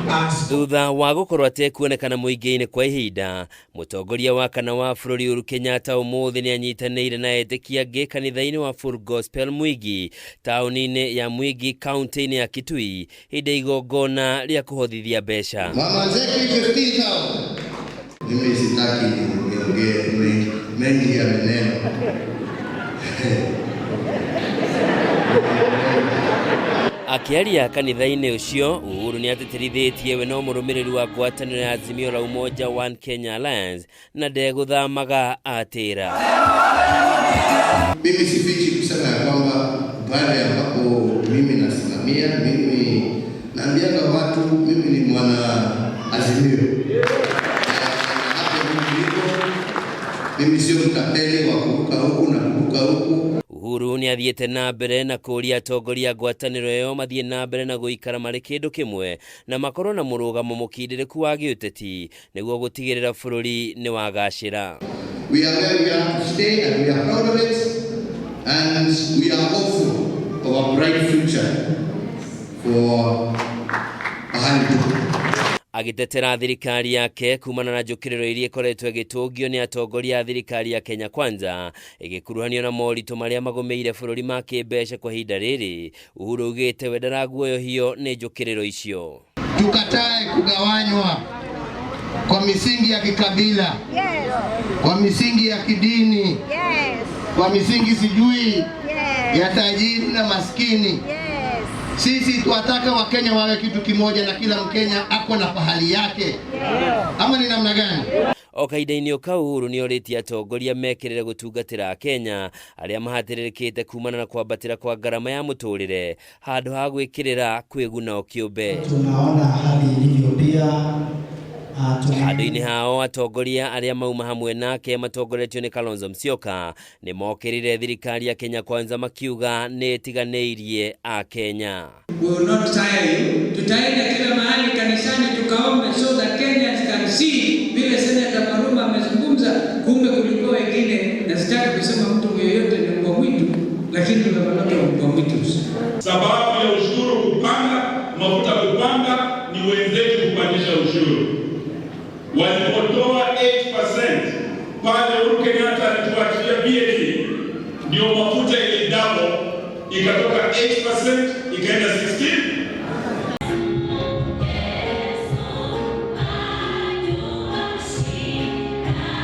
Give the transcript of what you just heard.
Thutha wa gũkorwo atekuonekana mũingĩ-inĩ kwa ihinda, mũtongoria wa kana wa bũrũri Uhuru Kenyatta ũmũthĩ nĩ anyitanĩire na etĩkia angĩ kanitha-inĩ wa Full Gospel Mwingi taũni-inĩ ya Mwingi kaunti-inĩ ya Kitui hĩndĩ ya igongona rĩa kũhothithia mbeca. Mama Zeki 15,000. Mimi sitaki niongee mengi ya maneno. Akĩaria kanitha-inĩ ũcio, Uhuru nĩ atĩtĩrithĩtie we no mũrũmĩrĩri wa ngwatanĩro ya Azimio la Umoja One Kenya Alliance na ndegũthamaga atĩra. Mimi sifichi kusema ya kwamba pale ambapo mimi nasimamia, mimi naambianga watu mimi ni mwana Azimio. Na hapo mimi niko, mimi sio mtapeli wa kuruka huku na kuruka huku. Uhuru nĩ athiĩte na mbere na kũũria atongoria a ngwatanĩro ĩyo mathiĩ na mbere na gũikara marĩ kĩndũ kĩmwe na makorwo na mũrũgamo mũkindĩrĩku wa gĩũteti nĩguo gũtigĩrĩra bũrũri nĩ wagacĩra. We are where we are to stay and we are proud of it, and we are hopeful of a bright future for pahali tuko. Agĩtetera thirikari yake kumana na njũkĩrĩro iria ĩkoretwo ĩgĩtũngio nĩ atongoria a thirikari ya Kenya Kwanza ĩgĩkuruhanio na moritũ marĩa magũmĩire bũrũri ma kĩmbeca kwa ihinda rĩrĩ, Uhuru augĩte we ndaraguoyohio nĩ njũkĩrĩro icio. Tukatae kugawanywa kwa misingi ya kikabila, kwa misingi ya kidini, kwa misingi sijui ya tajiri na maskini. Sisi twataka Wakenya wawe kitu kimoja na kila Mkenya ako na pahali yake. Ama ni namna gani? O kahinda-inĩ o kau Uhuru nĩ orĩtie atongoria mekĩrĩre gũtungatĩra Akenya arĩa mahatĩrĩrĩkĩte kumana na kwambatĩra kwa ngarama ya mũtũrĩre handũ ha gwĩkĩrĩra kwĩguna o kĩũmbe. Tunaona hali ilivyo pia. Handũ-inĩ hao atongoria arĩa mauma hamwe nake matongoretio nĩ Kalonzo Musyoka nĩ mokĩrĩire thirikari ya Kenya Kwanza makiuga nĩ ĩtiganĩirie Akenya. We will not tire you. Tutaenda kila mahali kanisani tukaombe so that Kenyans can see vile Senator Maruma amezungumza, kumbe kulikuwa wengine, na sitaki kusema mtu yeyote ni mbwa mwitu, lakini tumepata mbwa mwitu. Sababu ya ushuru kupanda, mafuta kupanda, ni wenzetu kupandisha ushuru. Walipotoa 8% pale Uhuru Kenyatta alituachia VAT, ndio mafuta ili double ikatoka 8% ikaenda 16.